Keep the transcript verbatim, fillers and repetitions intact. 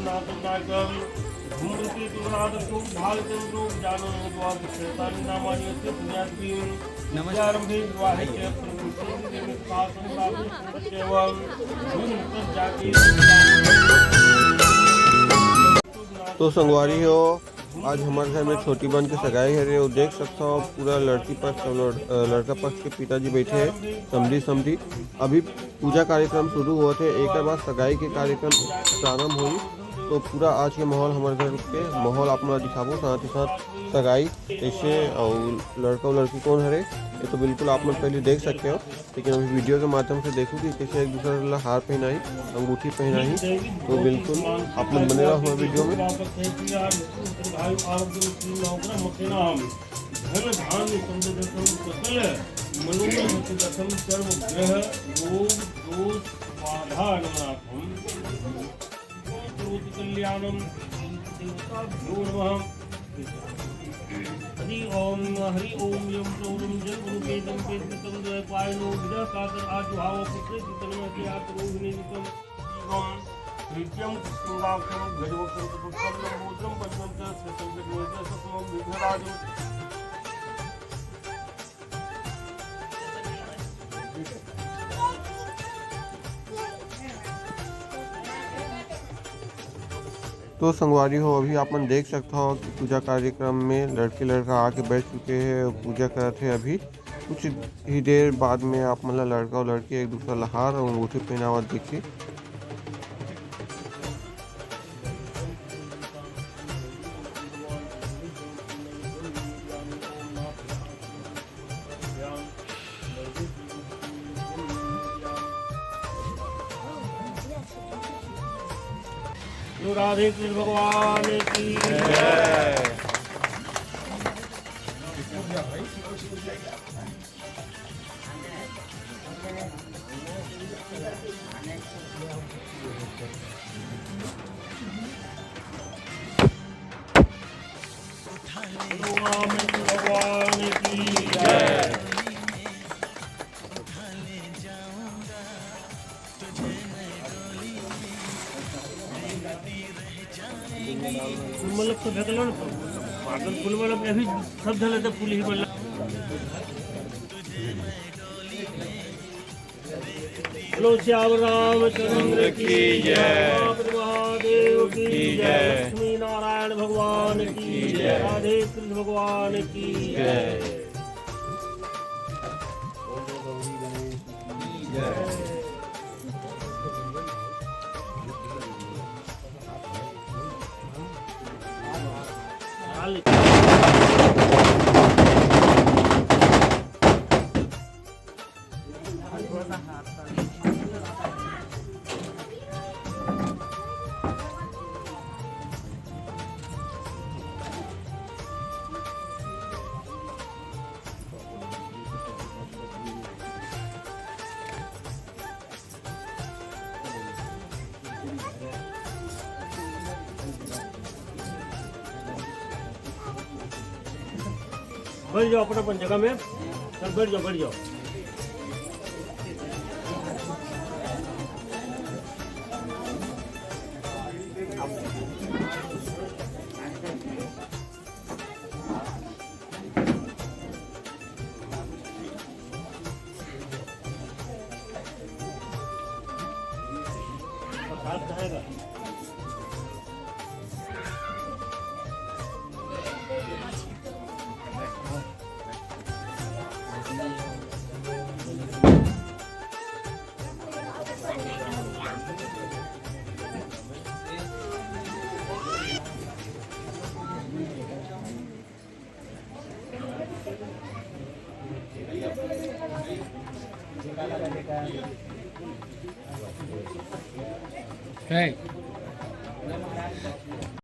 नाटकनायकं धूम्रकेतुगणाधरं भालचंद्रो गजाननो द्वादशैतानि नामानि अस्य पुण्यात्मनि। नमस्कार। विद्यारंभे विवाहे च प्रवृत्तिर्निमित्तार्थं प्राप्तिश्च एवं धूम्रकेतुर्जाते। तो संगवारी हो, आज हमर घर में छोटी बहन के सगाई हरे। अउ देख सकथव, पूरा लड़की पक्ष अउ लड़-, अ, लड़का पक्ष के पिताजी बैठे हे, समधी समधी। अभी पूजा कार्यक्रम शुरू होत हे, एकर बाद सगाई के कार्यक्रम प्रारंभ होही। तो पूरा आज के माहौल, हमर घर के माहौल आप मन ल दिखाबो, साथ ही साथ सगाई कैसे अउ लड़का अउ लड़की कौन हरे, ये तो बिल्कुल आप मन पहले देख सकते हो। लेकिन अभी वीडियो के माध्यम से देखो कि कैसे एक दूसरे ला हार पहनाई, अंगूठी पहनाई। तो बिल्कुल आप लोग बने रहो हमारे वीडियो में। धन धान्य संपदर्थम सकल मनोरथ दर्थम सर्व ग्रह रोग दोष बाधा नाशम करोति कल्याणम। देवताभ्यो नमः। हरि ओम, हरि ओम। यम चौरम जल गुरु के दम पे कृतम द्वैपायनो विदह कातर आजुहाव पुत्र चितन में के आत्मोहिनी विकम। एवं प्रीत्यम कुसुमाक्षम गजवक्त्रम चतुर्थम लंबोदरम पंचम च सतम जगमेत सतम विघ्नराजम। तो संगवारी हो, अभी आप मन देख सकत हो कि पूजा कार्यक्रम में लड़के लड़का आके बैठ चुके हैं और पूजा करत हे। अभी कुछ ही देर बाद में आप मन ला लड़का और लड़की एक दूसरा ला हार और अंगूठी पहनावत दिखी। राधे कृष्ण भगवान की जय। भगवान की जय। मतलब तो भेकलो ना, पागल फूल वाला में अभी सब धले तो फूल ही वाला। बोलो श्याम रामचंद्र की जय। महादेव की जय। लक्ष्मी नारायण भगवान की जय। राधे कृष्ण भगवान की जय। बैठ जाओ अपन अपन जगह में, सब बैठ जाओ, बैठ जाओ।